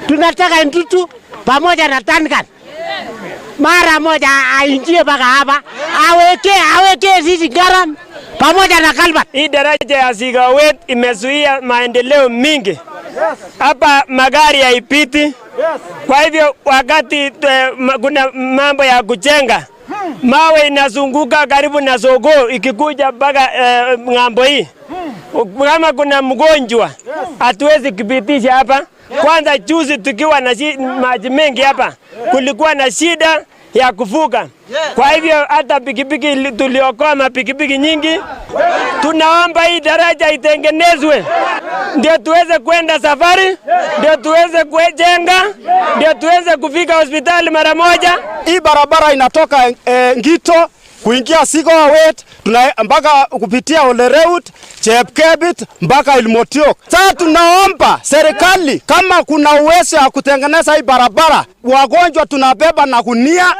Tunataka Ntutu pamoja na Tankan mara moja aingie mpaka hapa, aweke sisi garam pamoja na culvert. Hii daraja ya Sigowet imezuia maendeleo mingi hapa, magari haipiti. Kwa hivyo wakati kuna mambo ya kujenga mawe inazunguka karibu na soko ikikuja mpaka ng'ambo hii. Kama kuna mgonjwa, hatuwezi kupitisha hapa. Kwanza juzi tukiwa na maji mengi hapa, kulikuwa na shida ya kuvuka. Kwa hivyo hata pikipiki tuliokoa mapikipiki nyingi. Tunaomba hii daraja itengenezwe ndio tuweze kwenda safari, ndio tuweze kujenga, ndio tuweze kufika hospitali mara moja. Hii barabara inatoka Ngito kuingia Sigowet tuna mpaka kupitia Olereut, Chepkebit mpaka Ilmotiok. Sasa tunaomba serikali kama kuna uwezo ya kutengeneza hii barabara, wagonjwa tunabeba na gunia.